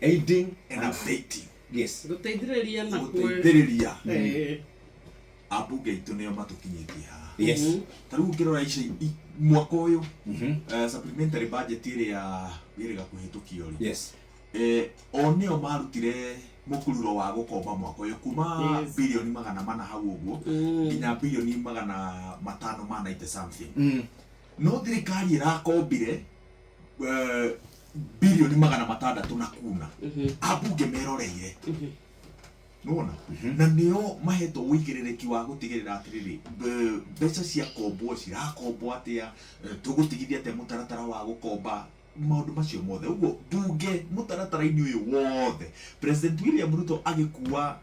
Aiding and abating. Gũteithĩrĩria na kwe Gũteithĩrĩria. Ambunge aitũ nĩo matũkinyĩtie haha. Ta rĩu ũngĩrora ici mwaka ũyũ, supplementary budget ĩrĩa ĩrĩga kũhĩtũkio rĩ, o nĩo marutire mũkururo wa gũkomba mwaka ũyũ kuma bilioni 400 hau ũguo nginya bilioni 500 ma 90 something. No thirikari ĩrakombire bilioni 600 na kuna ambunge meroreire. Nĩwona? Na nĩo mahetwo ũigĩrĩrĩki wa gũtigĩrĩra atĩrĩrĩ, mbeca ciakombwo cirakombwo atĩa, tũgũtigithia atĩa mũtaratara wa gũkomba, maũndũ macio mothe. Ũguo mbunge mũtaratara-inĩ ũyũ wothe, President William Ruto agĩkua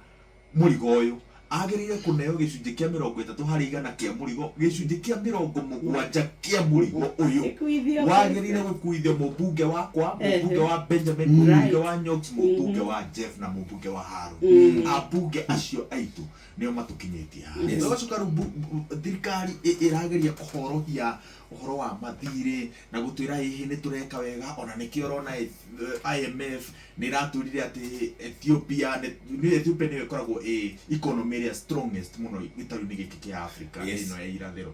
mũrigo ũyũ, agĩrĩire kũneo gĩcunjĩ kĩa 30% kĩa mũrigo, gĩcunjĩ kĩa 70 kĩa mũrigo ũyũ Gĩkuithio wagĩrĩire gũkuithio mũmbunge wakwa, mũmbunge wa Benjamin, mũmbunge wa Nyox, mũmbunge wa Jeff na mũmbunge wa Harun. Ambunge acio aitũ nĩo matũkinyĩtie haha. Ũgacoka rĩu thirikari ĩrageria kũhorohia ũhoro wa mathirĩ na gũtwĩra ĩhĩ nĩ tũreka wega, ona nĩkĩo ũrona IMF nĩ ĩratwĩrire atĩ Ethiopia nĩ Ethiopia nĩyo ĩkoragwo ĩ economy ĩrĩa strongest mũno gĩtarũ-inĩ gĩkĩ kĩa Africa ĩno ya irathĩro.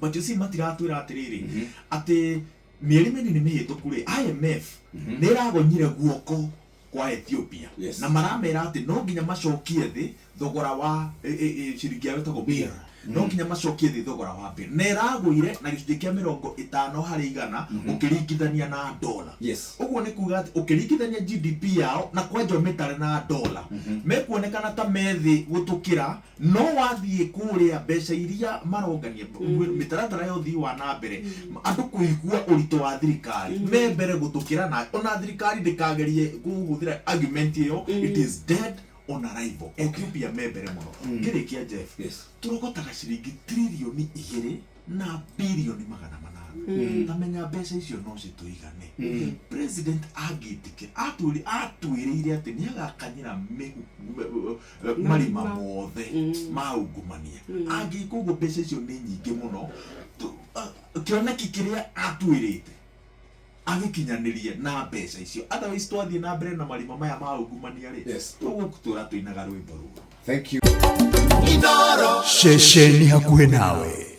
But you see, matiratwĩra atĩrĩrĩ atĩ mĩeri mĩnini mĩhĩtũku rĩ, IMF nĩ ĩragonyire guoko kwa Ethiopia na maramera atĩ no nginya macokie thĩ thogora wa ciringi yao ĩtagwo birr, no nginya macokie thĩ thogora wa birr, na ĩragũire na gĩcunjĩ kĩa 50% ũkĩringithania na dola. Ũguo nĩ kuga atĩ ũkĩringithania GDP yao na kwanja ũmĩtare na dola, mekuonekana ta me thĩ gũtũkĩra, no wathiĩ kũrĩa mbeca iria marongania, mĩtaratara ya ũthii wa na mbere, andũ kũigua ũritũ wa thirikari, me mbere gũtũkĩra, na ona thirikari ndĩkagerie kũhũthĩra argument ĩyo, it is dead on arrival. Ethiopia me mbere mũno. Ngĩrĩkia, Jeff, tũrogotaga ciringi 2.8 tririoni na birioni. Tamenya mbeca icio no citũigane. President angĩtĩkĩra, atwĩrĩire atĩ nĩ agakanyĩra marima mothe ma ungumania. Angĩka ũguo, mbeca icio nĩ nyingĩ mũno. Kĩoneki kĩrĩa atwĩrĩte agĩkinyanĩrie na mbeca icio. Otherwise twathiĩ na mbere na marima maya ma ungumania rĩ, tũgũtũra tũinaga rwĩmbo rũrũ. Thank you. Ceceni hakuhĩ nawe.